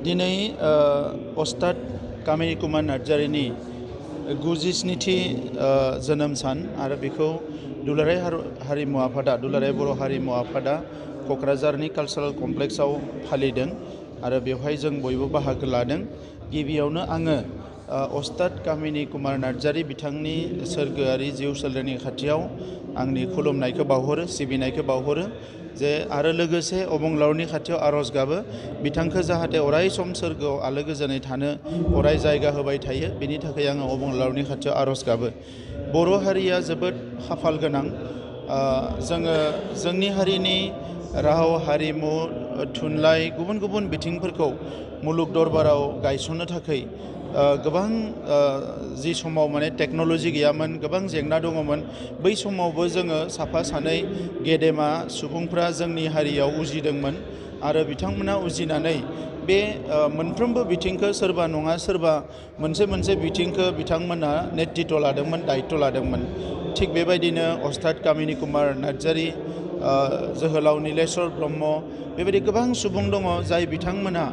दिनै अस्ताद कामिनी कुमार नार्जारिनि 97थि जोनोम सान आरो बेखौ दुलाराय हारिमु आफादा दुलाराय बर' हारिमु आफादा क'क्राझारनि कालचारेल कमप्लेक्सआव फालिदों आरो बेवहाय जों बयबो बाहागो लादों। गिबियावनो आङो अस्ताद कामिनी कुमार नार्जारि बिथांनि सोरगोआरि जिउ सोलेरनि खाथियाव आंनि खुलुमनायखौ बावहरो, सिबिनायखौ बावहरो जे आरो लोगोसे अबंलावरनि खाथियाव आरज गाबो बिथांखौ जाहाथे अराय सम सोरगोआव आलो गोजोनै थानो अराय जायगा होबाय थायो, बेनि थाखाय आङो अबंलावरनि खाथियाव आरज गाबो। बर' हारिया जोबोद खाफाल गोनां। जोङो जोंनि हारिनि राव, हारिमु, थुनलाइ गुबुन गुबुन बिथिंफोरखौ मुलुग दरबाराव गायसननो थाखाय गोबां जि समाव टेक्न'ल'जि गैयामोन, गोबां जेंना दङमोन, बै समावबो जोङो साफा सानै गेदेमा सुबुंफ्रा जोंनि हारियाव उजिदोंमोन आरो बिथांमोना उजिनानै बे मोनफ्रोमबो बिथिंखौ सोरबा नङा सोरबा मोनसे बिथिंखौ बिथांमोना नेतृत्व लादोंमोन, दायित्व लादोंमोन। थिग बेबायदिनो अस्ताद कामिनी कुमार नार्जारि, जोहोलाव नीलेश्वर ब्रह्म, बेबायदि गोबां सुबुं दङ जाय बिथांमोना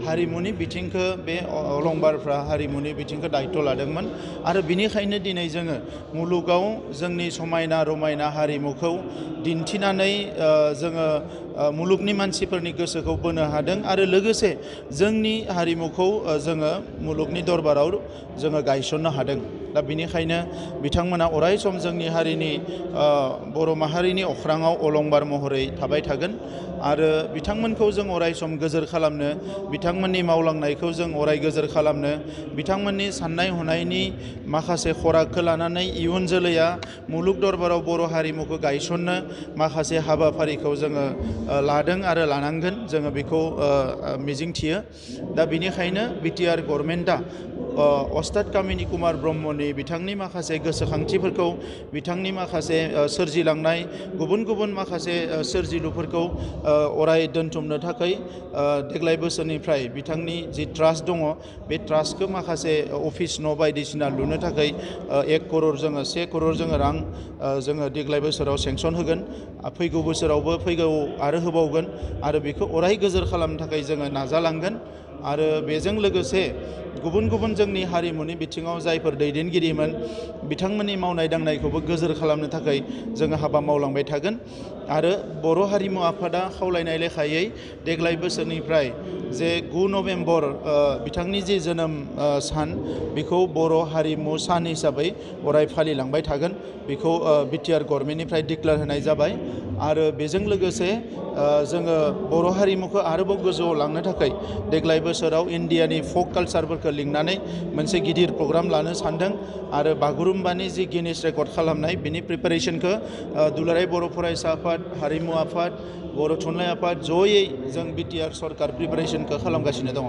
हारिमुनि बिथिंखौ बे अलंबारफ्रा हारिमुनि बिथिंखौ दायित्व लादोंमोन आरो बिनिखायनो दिनै जोङो मुलुगाव जोंनि समायना रमायना हारिमुखौ दिन्थिनानै जोङो मुलुगनि मानसिफोरनि गोसोखौ बोनो हादों आरो लोगोसे जोंनि हारिमुखौ जोङो मुलुगनि दरबाराव जोङो गायसननो हादों। दा बिनिखायनो बिथांमोना अराय सम जोंनि हारिनि बर' माहारिनि अख्राङाव अलंबार महरै थाबाय थागोन आरो बिथांमोनखौ जों अराय सम गोजोर खालामनो, बिथांमोननि मावलांनायखौ जों अराय गोजोर खालामनो, बिथांमोननि साननाय हनायनि माखासे खरागखौ लानानै इयुन जोलैया मुलुग दरबाराव बर' हारिमुखौ गायसननो माखासे हाबाफारिखौ जोङो लादों आरो लानांगोन, जोङो बेखौ मिजिंथियो। दा बिनिखायनो बिटिआर गभर्नमेन्टआ अस्ताद कामिनी कुमार ब्रह्मनि बिथांनि माखासे गोसोखांथिफोरखौ, बिथांनि माखासे सोरजिलांनाय गुबुन गुबुन माखासे सोरजिलुफोरखौ अराय दोनथुमनो थाखाय देग्लाय बोसोरनिफ्राय बिथांनि जि ट्रास्ट दङ, बे ट्रास्टखौ माखासे अफिस न' बायदिसिना लुनो थाखाय 1 करोड़ जोङो 1 करोड़ जोङो रां जोङो देग्लाय बोसोराव सेंसन होगोन। फैगौ बोसोरावबो आरो होबावगोन आरो बेखौ अराय गोजोर खालामनो थाखाय जोङो नाजालांगोन आरो बेजों लोगोसे गुबुन गुबुन जोंनि हारिमुनि बिथिङाव जायफोर दैदेनगिरिमोन बिथांमोननि मावनाय दांनायखौबो गोजोर खालामनो थाखाय जोङो हाबा मावलांबाय थागोन आरो बर' हारिमु आफादा खावलायनाय लेखायै देग्लाय बोसोरनिफ्राय जे 9 नभेम्बर बिथांनि जि जोनोम सान, बेखौ बर' हारिमु सान हिसाबै अराय फालिलांबाय थागोन। बेखौ बिटिआर गभर्नमेन्टनिफ्राय डिक्लेयार होनाय जाबाय आरो बेजों लोगोसे जोङो बर' हारिमुखौ आरोबाव गोजौआव लांनो थाखाय देग्लाय बोसोराव इन्डियानि फक कालचारफोरखौ लिंनानै मोनसे गिदिर प्रग्राम लानो सानदों आरो बागुरुम्बानि जि गिनिस रेकर्ड खालामनाय बिनि प्रिपारेसनखौ दुलाराय बर' फरायसा आफाद, हारिमु आफाद, बर' थुनलाइ आफाद जयै जों बिटिआर सरकार प्रिपारेसनखौ खालामगासिनो दङ।